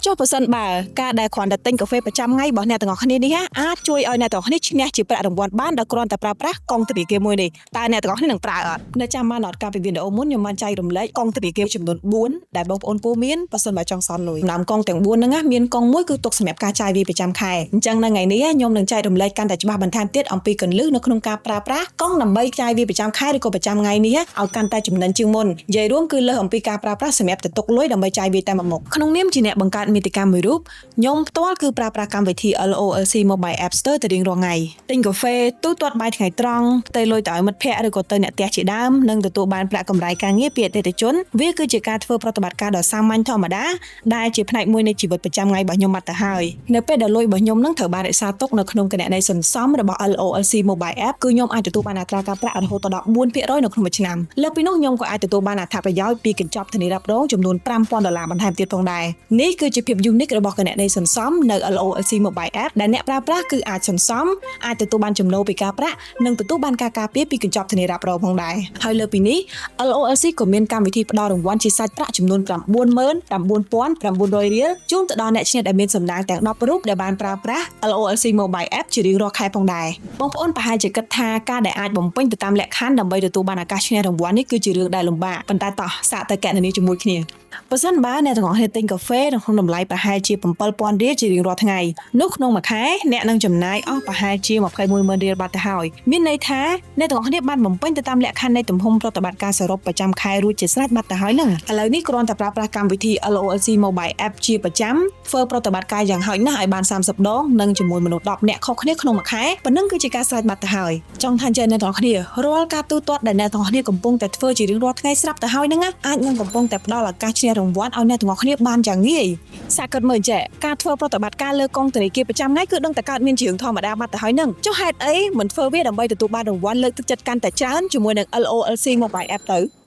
ចុះប្រសិនបើការដែលគ្រាន់តែទិញកាហ្វេប្រចាំថ្ងៃរបស់អ្នកទាំងអស់គ្នានេះណាអាចជួយឲ្យអ្នកទាំងអស់គ្នាឈ្នះជាប្រាក់រង្វាន់បានដោយគ្រាន់តែប្រើប្រាស់កុងធនាគារមួយនេះតើអ្នកទាំងអស់គ្នានឹងប្រើអត់នៅចាំបានអត់កាលពីវីដេអូមុនខ្ញុំបានចែករំលែកកុងធនាគារចំនួន4ដែលបងប្អូនគួរមានបើសិនបើចង់សល់លុយតាមកុងទាំង4ហ្នឹងណាមានកុងមួយគឺទុកសម្រាប់ការចាយវាយប្រចាំខែអញ្ចឹងនៅថ្ងៃនេះខ្ញុំនឹងចែករំលែកកាន់តែច្បាស់បន្ថែមទៀតអំពីកន្លឹះនៅក្នុងការប្រើប្រាស់កុងដើម្បីចាយវាយប្រចាំខែឬក៏ប្រចាំថ្ងៃនេះឲ្យកាន់តែចំណេញជាងមុននិយាយរួមគឺលើសអំពីការប្រើប្រាស់សម្រាប់ទៅទុកលុយដើម្បីចាយវាយតែមួយមុខក្នុងនាមជាអ្នកបង្កើតមាតិកាមួយរូបខ្ញុំផ្ទាល់គឺប្រើប្រាស់កម្មវិធី LOLC Mobile App Store ទៅរៀងរាល់ថ្ងៃទិញកាហ្វេទូទាត់បាយថ្ងៃត្រង់ផ្ទេរលុយទៅឲ្យមិត្តភ័ក្តិឬក៏ទៅអ្នកផ្ទះជាដើមនិងទទួលបានប្រាក់កម្រៃការងារពីអតិថិជនវាគឺជាការធ្វើប្រតិបត្តិការដ៏សាមញ្ញធម្មតាដែលជាផ្នែកមួយនៃជីវិតប្រចាំថ្ងៃរបស់ខ្ញុំបាត់ទៅហើយនៅពេលដែលលុយរបស់ខ្ញុំនឹងត្រូវបានរក្សាទុកនៅក្នុងគណនីសន្សំរបស់ LOLC Mobile App គឺខ្ញុំអាចទទួលបានអត្រាការប្រាក់រហូតដល់4%នៅក្នុងមួយឆ្នាំលើសពីនោះខ្ញុំក៏អាចទទួលបានអត្ថប្រយោជន៍ពីកញ្ចប់ធានារ៉ាប់រងចំនួន5000ដុល្លារបន្ថែមទៀតផងដែរនេះគឺជាភាព unique របស់គណនីសន្សំនៅ LOLC Mobile App ដែលអ្នកប្រើប្រាស់គឺអាចសន្សំអាចទទួលបានចំណូលពីការប្រាក់និងទទួលបានការការពារពីកញ្ចប់ធានារ៉ាប់រងផងដែរហើយលើពីនេះ LOLC ក៏មានកម្មវិធីផ្ដល់រង្វាន់ជាសាច់ប្រាក់ចំនួន99,900រៀលជូនទៅដល់អ្នកឈ្នះដែលមានសំណាងទាំង10រូបដែលបានប្រើប្រាស់ LOLC Mobile App ជារៀងរាល់ខែផងដែរបងប្អូនប្រហែលជាគិតថាការដែលអាចបំពេញទៅតាមលក្ខខណ្ឌដើម្បីទទួលបានឱកាសឈ្នះរង្វាន់នេះគឺជារឿងដែលលំបាកប៉ុន្តែតោះសាកទៅកណនាជាមួយគ្នាបើសិនបើអ្នកទាំងអស់គ្នាទិញកាហ្វេនៅក្នុងតម្លៃប្រហែលជា7000រៀលជារៀងរាល់ថ្ងៃនោះក្នុងមួយខែអ្នកនឹងចំណាយអស់ប្រហែលជា210,000រៀលបាត់ទៅហើយមានន័យថាអ្នកទាំងអស់គ្នាបានបំពេញទៅតាមលក្ខខណ្ឌនៃទំហំប្រតិបត្តិការសរុបប្រចាំខែរួចជាស្រេចបាត់ទៅហើយហ្នឹងឥឡូវនេះគ្រាន់តែប្រើប្រាស់កម្មវិធី LOLC Mobile App ជាប្រចាំធ្វើប្រតិបត្តិការយ៉ាងហោចណាស់ឲ្យបាន30ដងនិងជាមួយមនុស្ស10នាក់ខុសគ្នាក្នុងមួយខែប៉ុណ្ណឹងគឺជាការស្រេចបាត់ទៅហើយចង់ថាចេះអ្នកទាំងអស់គ្នារាល់ការទូទាត់ដែលអ្នកទាំងអស់គ្នាកំពុងតែធ្វើជារៀងរាល់ថ្ងៃស្រាប់ទៅហើយហ្នឹងណាអាចនឹងកំពុងតែផ្ដល់ឱកាសឈ្នះរង្វាន់ឲ្យអ្នកទាំងអស់គ្នាបានយ៉ាងងាយសាកគិតមើលចេះការធ្វើប្រតិបត្តិការលើកុងធនាគារប្រចាំថ្ងៃគឺដឹងតែកើតមានជារឿងធម្មតាបាត់ទៅហើយហ្នឹងចុះហេតុអីមិនធ្វើវាដើម្បីទទួលបានរង្វាន់លើកទឹកចិត្តកាន់តែច្រើនជាមួយនឹង LOLC Mobile App ទៅ។